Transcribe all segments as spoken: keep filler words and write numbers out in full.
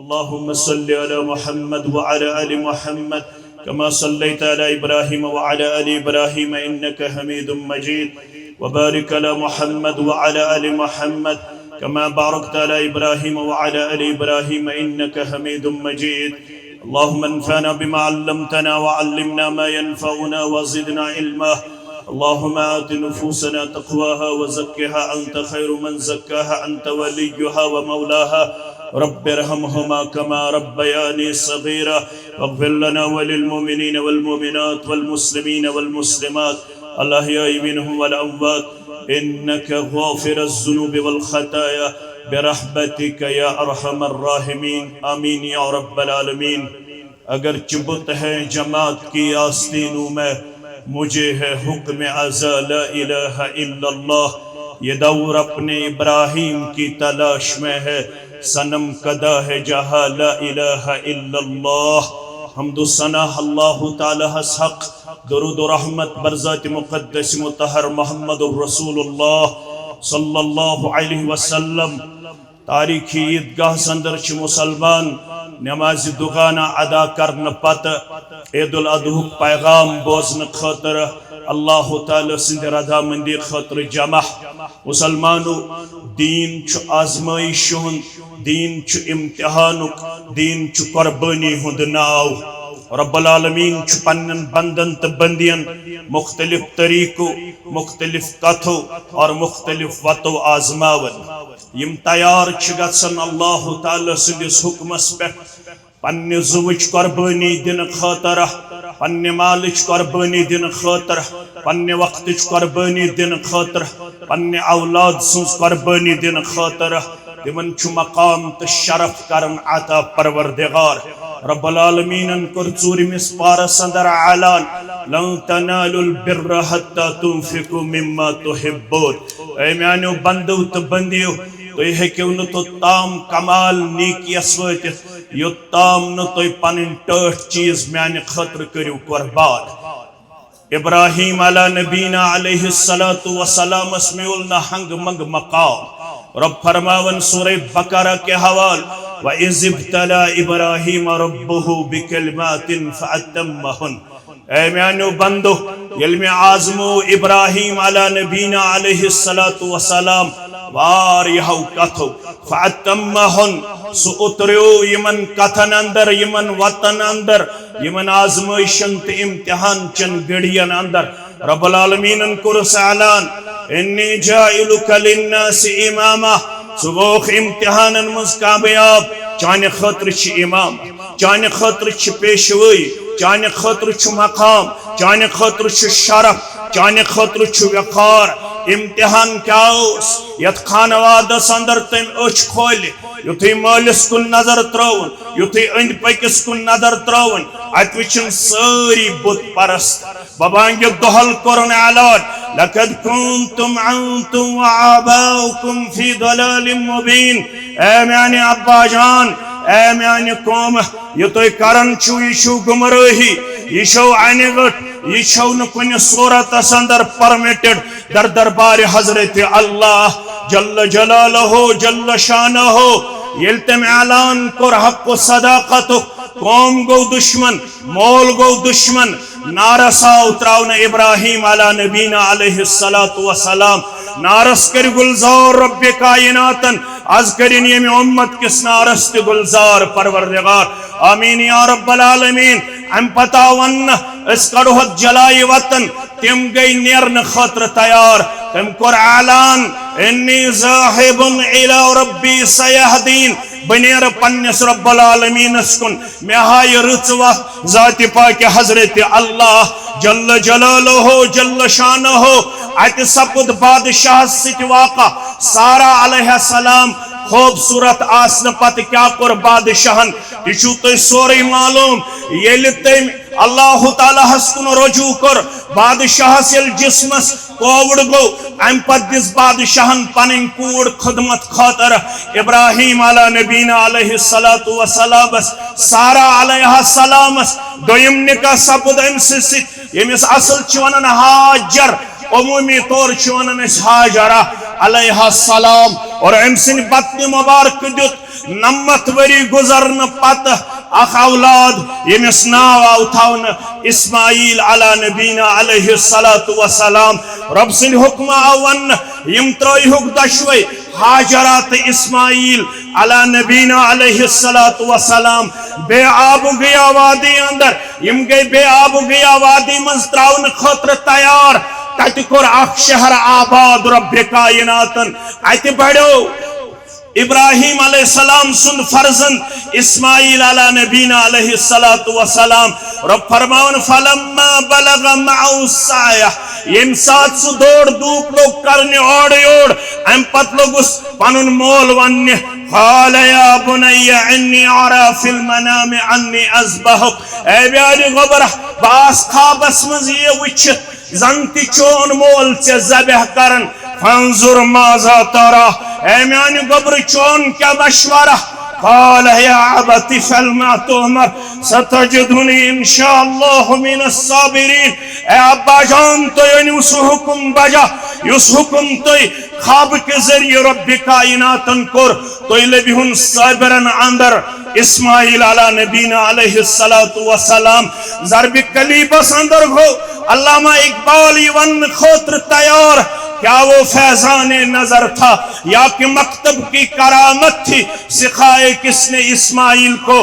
اللهم صل على محمد وعلى آل محمد كما صليت على إبراهيم وعلى آل إبراهيم إنك حميد مجيد. وبارك على محمد وعلى آل محمد كما باركت على إبراهيم وعلى آل إبراهيم إنك حميد مجيد. اللهم انفعنا بما علمتنا وعلمنا ما ينفعنا وزدنا علما. اللهم آت نفوسنا تقواها وزكها أنت خير من زكاها أنت وليها ومولاها. رب ارحمهما كما ربياني صغيرا. واغفر لنا وللمؤمنين والمؤمنات والمسلمين والمسلمات الأحياء منهم والأموات إنك غافر الذنوب والخطايا برحمتك يا أرحم الراحمين. آمين يا رب العالمين. اگرچہ بت ہے جماعت کی آستینوں میں، مجھے ہے حکم ازا لا الہ الا اللہ. یہ دور اپنے ابراہیم کی تلاش میں ہے، صنم کدا ہے جہاں لا الہ الا اللہ. حمد و ثنا اللہ تعالیٰ ہس حق، درود و رحمت بر ذات مقدس مطہر محمد الرسول اللہ صلی اللہ علیہ وسلم. تاریخی عیدگاہس اندر چھ مسلمان نماز دُگانہ ادا کرنہٕ پتہٕ عید الاضحیٰ ہُک پیغام بوزنہٕ خٲطرٕ اللہ تعالیٰ سٕنٛدِ رضامندی خٲطرٕ جمع. مسلمانو، دین چھُ آزمٲیِش ہُنٛد، دین چھُ امتحانُک، دین چھُ قربٲنی ہُنٛد ناو. رب العالمین چھُ پننٮ۪ن بندن تہٕ بندین مختلف طریقو، مختلف کتھو اور مختلف وتو آزماوان. یم تیار چھ گژھان اللہ تعالیٰ سٕنٛدِس حکمس پٮ۪ٹھ پننہِ زُوٕچ قربٲنی دِنہٕ خٲطرٕ، پننہِ مالٕچ قربٲنی دِنہٕ خٲطرٕ، پننہِ وقتٕچ قربٲنی دِنہٕ خٲطرٕ، پننہِ اولاد سٕنٛز قربٲنی دِنہٕ خٲطرٕ، تِمن چھُ مقام تہٕ شرف کران عطا پروردگار. رب العالمینن کوٚر ژوٗرمِس پارس اندر اعلان، "لن تنالوا البر حتى تنفقوا مما تحبون"۔ اے میانیو بندو تہٕ بندیو، تُہۍ ہیٚکِو نہٕ توٚتام کمال نیکیس وٲتِتھ، یوٚتام نہٕ تُہۍ پنٕنۍ ٹٲٹھۍ چیٖز میانہِ خٲطرٕ کٔرِو قربان۔ ابراہیم علی نبینا علیہ الصلوۃ والسلامس میول نہ ہنگ منگ مقام۔ رب فرماون سورہ بقرہ کے حوال، "وَإِذِ ابْتَلَىٰ إِبْرَاهِيمَ رَبُّهُ بِكَلِمَاتٍ فَأَتَمَّهُنَّ"۔ اے میانیو بندو، ییٚلہِ مےٚ آزمو ابراہیم علی نبینا علیہ الصلوۃ والسلام واریاہو کتھو، فَأَتَمَّهُنَّ، سُہ اُتریو یِمن کتھن اندر، یِمن وتن اندر، یِمن آزمٲیشن تہٕ امتحان چن گھڑین اندر۔ رب العالمینن کوٚرُس اعلان، "انی جاعلک للناس اماما"، ژٕ گوکھ امتحانن منٛز کامیاب، چانہِ خٲطرٕ چھِ امام، چانہِ خٲطرٕ چھِ پیشوٲیی، چانہِ خٲطرٕ چھُ مقام، چانہِ خٲطرٕ چھُ شرف، چانہِ خٲطرٕ چھُ وقار۔ امتحان کیٛاہ اوس؟ یتھ خانوادس اندر تٔمۍ أچھ کھولہِ، یُتھُے مٲلِس کُن نظر ترٲوٕن، یُتھُے أنٛدۍ پٔکِس کُن نظر ترٲوٕن، اتہِ وٕچھِن سٲری بت پرست۔ ببانگِ دۄہل کوٚرُن اعلان، "لقد كنتم أنتم وآباؤكم في ضلال مبين"۔ اے میانہِ ابا جان، اے میانہِ قوم، یہِ تُہۍ کران چھِو، یہِ چھِو گمرٲہی، یہِ چھو انہِ گٔٹ، یہِ چھو نہٕ کُنہِ صورتس اندر permitted۔ در دربارِ حضرت اللہ جل جلالہ جل شانہ، ییٚلہِ تٔمۍ اعلان کوٚر حق و صداقتُک، قوم گوٚو دشمن، مول گوٚو دشمن، نارس آو تراونہٕ ابراہیم علی نبینا علیہ الصلوۃ والسلام۔ نارس کٔرۍ گلزار رب کائناتن، از کٔرِن ییٚمہِ اُمت کِس نارس تہِ گلزار پروردگار۔ آمین یا رب العالمین۔ امہِ پتہٕ آو وننہٕ، أسۍ کڑہوکھ جلایہِ وطن۔ تِم گٔے نیرنہٕ خٲطرٕ تیار۔ تٔمۍ کوٚر اعلان، "انی ذاہب الی ربی سیہدین"۔ بہٕ نیرٕ پننِس رب العالمینس کُن۔ مےٚ ہایہِ رٕژ وتھ ذاتِ پاکِ حضرت اللہ جل جلالہ جل شانہ۔ اتہِ سپُد بادشاہس سۭتۍ واقعہ۔ سارہ علیہ السلام خوبصورت آسنہٕ پتہٕ کیٛاہ کوٚر بادشاہن، تہِ چھُو تۄہہِ سورُے معلوم۔ ییٚلہِ تٔمۍ اللہ تعالیٰ ہس کُن رجوع کوٚر، بادشاہس ییٚلہِ جسمس کووِڈ گوٚو، امہِ پتہٕ دِژ بادشاہن پنٕنۍ کوٗر خدمت خٲطرٕ ابراہیم علی نبینا علیہ الصلوۃ والسلامس، سارہ علیہ السلامس۔ دوٚیِم نکاح سپُد أمۍ سٕنٛدِ سۭتۍ، ییٚمِس اصل چھِ ونان ہاجر، عموٗمی طور چھِ ونان أسۍ ہاجرہ۔ علیہ السلام، اور أمۍ سٕنٛدِ بطنِ مبارک دیُت نَمَتھ ؤری گُزرنہٕ پتہٕ اکھ اولاد، ییٚمِس ناو آو تھاونہٕ اسماعیل علی نبینا علیہ الصلوۃ والسلام۔ رۄب سٕنٛدِ حُکمہٕ آو وننہٕ، یِم ترٲیہُکھ دۄشوے، ہاجرہ تہٕ اسماعیل علی نبینا علیہ الصلوۃ والسلام۔ بے آب گیا وادی اندر، یِم گٔے بے آب گیا وادی منٛز تراونہٕ خٲطرٕ تیار۔ تتہِ کوٚر اکھ شہر آباد رۄبِ کائناتن۔ اتہِ بڑیو ابراہیم علیہ السلام سُنٛد فرزند اسماعیل علی نبینا علیہ الصلوۃ والسلام۔ رۄب فرماوان، فلما بلغ معه السعی، ییٚمہِ ساتہٕ سُہ دورٕ دوٗپ لوٚگ کرنہِ اورٕ یور، امہِ پتہٕ لوٚگُس پنُن مول وننہِ، قال یا بنی انی ارا فی المنام انی اذبحک، اے میانہِ گۄبرہ، بہٕ آس خوابس منٛز یہِ وٕچھِتھ زن تہِ چون مول ژےٚ ذبح کرن، فانظر ماذا ترا، اے میانہِ گۄبرٕ چون کیٛاہ مشورہ؟ قال یا ابت افعل ما تؤمر ستجدنی ان شاء اللہ من الصابرین۔ اے ابا جان، تُہۍ أنِو سُہ حُکُم بجا، یُس حُکُم تُہۍ خوابہٕ کہِ ذٔریعہٕ رۄبِ کائناتن کوٚر، تُہۍ لٔبِہُن صٲبرن اندر۔ اسماعیل علی نبینا علیہ الصلوۃ والسلام ضربِ قلیبس اندر گوٚو۔ علامہ اقبال یہِ وننہٕ خٲطرٕ تیار، کیا وہ فیضان نظر تھا یا کہ مکتب کی کرامت تھی، سکھائے کس نے اسماعیل کو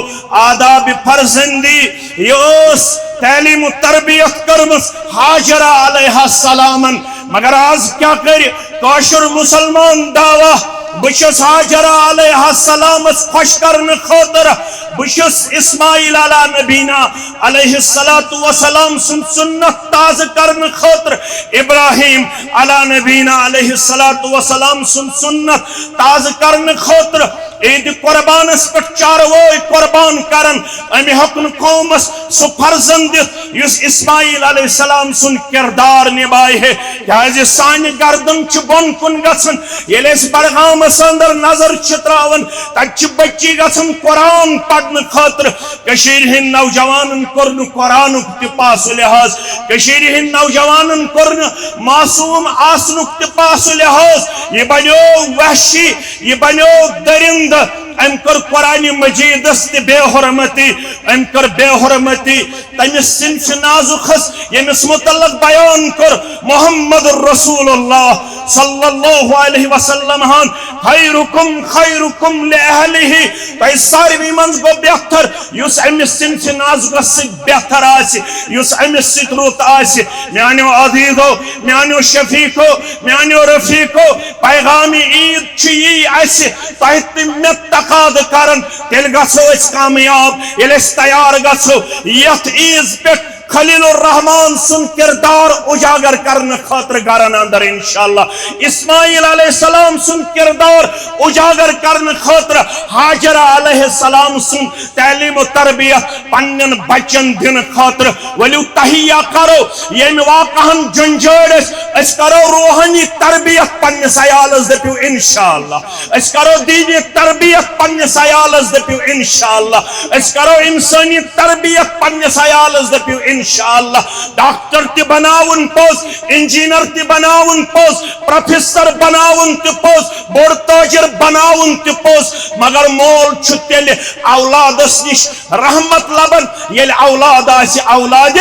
آداب فرزندی۔ یہِ ٲس تعلیم و تربیت کٔرمٕژ ہاجرہ علیہ السلامن، مگر آز کیا کرِ کٲشُر مُسلمان دعویٰ، بہٕ چھُس ہاجرہ علیہ السلامس خۄش کرنہٕ خٲطرٕ، بہٕ چھُس اسماعیل علی نبینا علیہ الصلوۃ والسلام سُنٛد سُنت تازٕ کرنہٕ خٲطرٕ، ابراہیم علی نبینا علیہ الصلوۃ والسلام سُنٛد سُنت تازٕ کرنہٕ خٲطرٕ عیٖدِ قربانس پٮ۪ٹھ چاروٲے قربان کران۔ أمۍ ہیوٚک نہٕ قومس سُہ فرزند دِتھ یُس اسماعیل علیہ السلام سُنٛد کردار نبھایہِ ہے، کیازِ سانہِ گردن چھِ بۄن کُن گژھان۔ ییٚلہِ أسۍ بڈگامس اندر نظر چھِ تراوان، تتہِ چھِ بچی گژھان قرآن پرنہٕ خٲطرٕ۔ کٔشیٖرِ ہٕنٛدۍ نوجوانن کوٚر نہٕ قرآنُک تہِ پاس و لحاظ، کٔشیٖرِ ہٕنٛدۍ نوجوانن کوٚر نہٕ معصوم آسنُک تہِ پاس و لحاظ۔ یہِ بنیو وحشی، یہِ بنیو درندٕ۔ أمۍ کٔر قرآنِ مجیدس تہِ بے حرمتی، أمۍ کٔر بے حرمتی تٔمِس صنفِ نازُکس، ییٚمِس متعلق بیان کوٚر محمد رسول اللہ صلی اللہ علیہ وسلم ہن، خیرکم خیرکم لأہلہ، تۄہہِ ساروی منٛز گوٚو بہتر یُس أمِس صنفِ نازُکس سۭتۍ بہتر آسہِ، یُس أمِس سۭتۍ رُت آسہِ۔ میانیو عزیزو، میانیو شفیقو، میانیو رفیقو، پیغامِ عیٖد چھُ یی اَسہِ تۄہہِ تہٕ مےٚ تقاضہٕ کران، تیٚلہِ گژھو أسۍ کامیاب، ییٚلہِ أسۍ تیار گژھو یتھ عیٖز پٮ۪ٹھ خلیل الرحمان سُنٛد کردار اجاگر کرنہٕ خٲطرٕ گرن اندر انشاءاللہ۔ اسماعیل علیہ السلام سُنٛد کردار اجاگر کرنہٕ خٲطرٕ ہاجرہ علیہ السلام سُنٛد تعلیم و تربیت پننٮ۪ن بچن دِنہٕ خٲطرٕ۔ ؤلِو تہیا کرو ییٚمہِ واقعہن جنجٲڑۍ أسۍ، أسۍ کرو روحٲنی تربیت پننِس عیالس، دٔپِو انشاءاللہ۔ أسۍ کرو دینی تربیت پننِس عیالس، دٔپِو انشاءاللہ۔ أسۍ کرو انسٲنی تربیت پننِس عیالس، دٔپِو انشاءاللہ۔ ڈاکٹر تہِ بناوُن پوٚز، انجینئر تہِ بناوُن پوٚز، پروفیسر بناوُن تہِ پوٚز، بوٚڑ تاجر بناوُن تہِ پوٚز، مگر مول چھُ تیٚلہِ اولادس نِش رحمت لبان، ییٚلہِ اولاد آسہِ اولادِ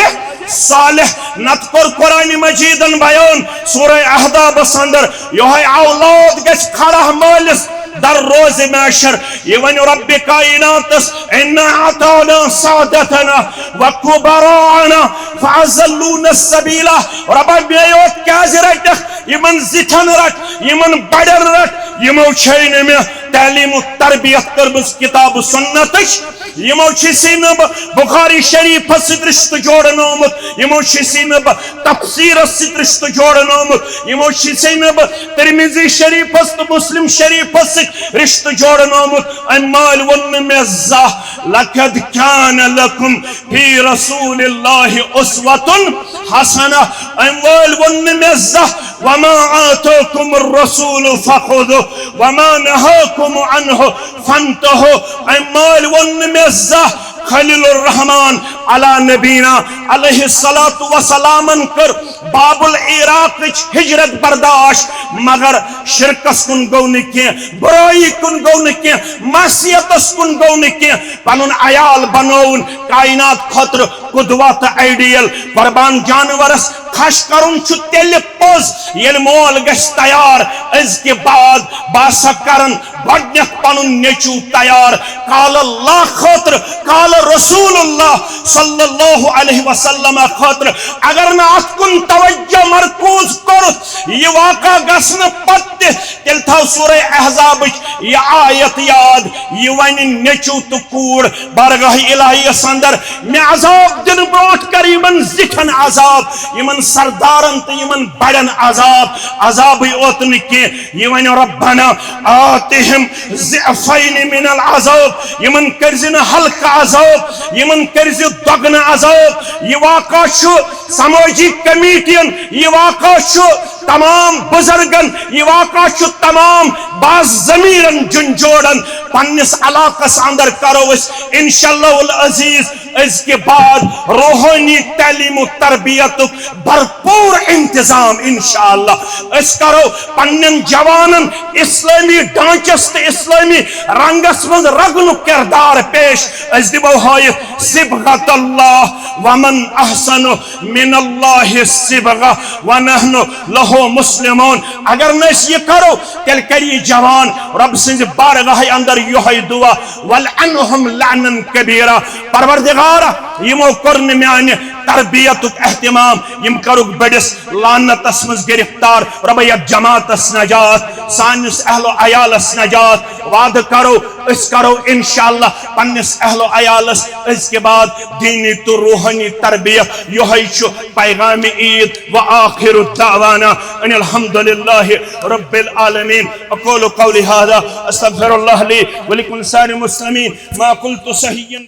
صالح۔ نتہٕ کوٚر قرآنِ مجیدن بیان سورہ احزابس اندر، یِہوٚے اولاد گژھِ کھڑا مٲلِس در روزِ محشر۔ یہِ ونہِ ربِ کائناتس، انا اعطینا سادتنا و کبراءنا فاضلونا السبیلا۔ ربا، مے یوت کیازِ رٹکھ؟ یِمن زِٹھٮ۪ن رٹ، یِمن بڑٮ۪ن رٹ، یِمو چھے نہٕ مےٚ تعلیم و تربیت کٔرمٕژ کتاب و سنتٕچ۔ یِمو چھُ سٕے نہٕ بہٕ بخاری شریفس سۭتۍ رشتہٕ جوڑنومُت، یِمو چھُ سٕے نہٕ بہٕ تفسیرس سۭتۍ رشتہٕ جوڑنومُت، یِمو چھُ سٕے نہٕ بہٕ ترمذی شریفس تہٕ مسلم شریفس سۭتۍ رشتہٕ جوڑنومُت۔ امہِ مٲلۍ ووٚن نہٕ مےٚ زانٛہہ، لقد کان لکم فی رسول اللہ اسوۃ حسنہ۔ امہِ مٲلۍ ووٚن نہٕ مےٚ زانٛہہ، وما آتاکم الرسول فخذوہ وما نہاکم عنہ فانتہوا۔ امہِ مٲلۍ ووٚن نہٕ مےٚ زانٛہہ، خلیل الرحمان علی نبینا علیہ الصلوۃ والسلامن کٔر باب العراقٕچ ہجرت برداشت، مگر شرکس کُن گوٚو نہٕ کینٛہہ، برٲیی کُن گوٚو نہٕ کینٛہہ، معصیتس کُن گوٚو نہٕ کینٛہہ، پنُن عیال بنووُن کائنات خٲطرٕ قدوہ تہٕ آئیڈیل۔ قربان جانورس خش کرُن چھُ تیٚلہِ پوٚز، ییٚلہِ مول گژھِ تیار۔ أزکہِ بعد بہٕ ہسا کرن گۄڈٕنیتھ پنُن نیٚچو تیار۔ قال اللہ خٲطرٕ، قال رسول اللہ صلی اللہ علیہ وسلم خٲطرٕ۔ اگر نہٕ اتھ کُن توجہ مرکوز کوٚرُتھ، یہِ واقعہ گژھنہٕ پتہٕ تہِ، تیٚلہِ تھاو سورہ احزابٕچ یہِ آیت یاد، یہِ ونہِ نیٚچو تہٕ کوٗر بارگاہ الہیس اندر، مےٚ عذاب دِنہٕ برونٹھ کر یِمن زِٹھٮ۪ن عذاب، یِمن سردارن تہٕ یِمن بڑٮ۪ن عذاب۔ عذابٕے یوت نہٕ کینٛہہ، یہِ ونہِ ربنا آتہم ضعفین من العذاب، یِمن کٔرزِ نہٕ ہلکہٕ عذاب، یِمن کٔرزِ دۄگنہٕ عذاب۔ یہِ واقعہ چھُ سمٲجی کمیٹین، یہِ واقعہ چھُ تمام بزرگن، یہِ واقعہ چھُ تمام باضمیرن جنجوڑن۔ پننس علاقس اندر کرو أسۍ انشاءاللہ العزیز أزکہِ بعد روحٲنی تعلیم و تربیتُک بھرپور انتظام انشاءاللہ۔ أسۍ کرو پننٮ۪ن جوانن اسلٲمی ڈھانچس تہٕ اسلٲمی رنگس منٛز رگنُک کردار پیش۔ أسۍ دِمو ہٲیِتھ صبغت اللہ، ومن احسن من اللہ صبغہ ونحن لہ مسلمون۔ اگر نہٕ أسۍ یہِ کرو، تیٚلہِ کرِ یہِ جوان رۄب سٕنٛزِ بارگاہہِ اندر یِہوٚے دعا، ولعنہم لعنا کبیرا۔ پروردگارا، یِمو کوٚر نہٕ میانہِ تربیتُک اہتمام، یِم کرُکھ بٔڑِس لعنتس منٛز گرفتار۔ رۄبہ، یتھ جماعتس نجات، سٲنِس اہل و عیالس نجات۔ وعدٕ کرو، أسۍ کرو انشاءاللہ پننِس اہل و عیالس أزکہِ بعد دینی تہٕ روحٲنی تربیت۔ یِہوٚے چھُ پیغام عید۔ وآخر دعوانا ان الحمد للہ رب العالمین۔ اقول قولی هذا، استغفر اللہ لی ولکم سائر المسلمین۔ ما قلت صحیح۔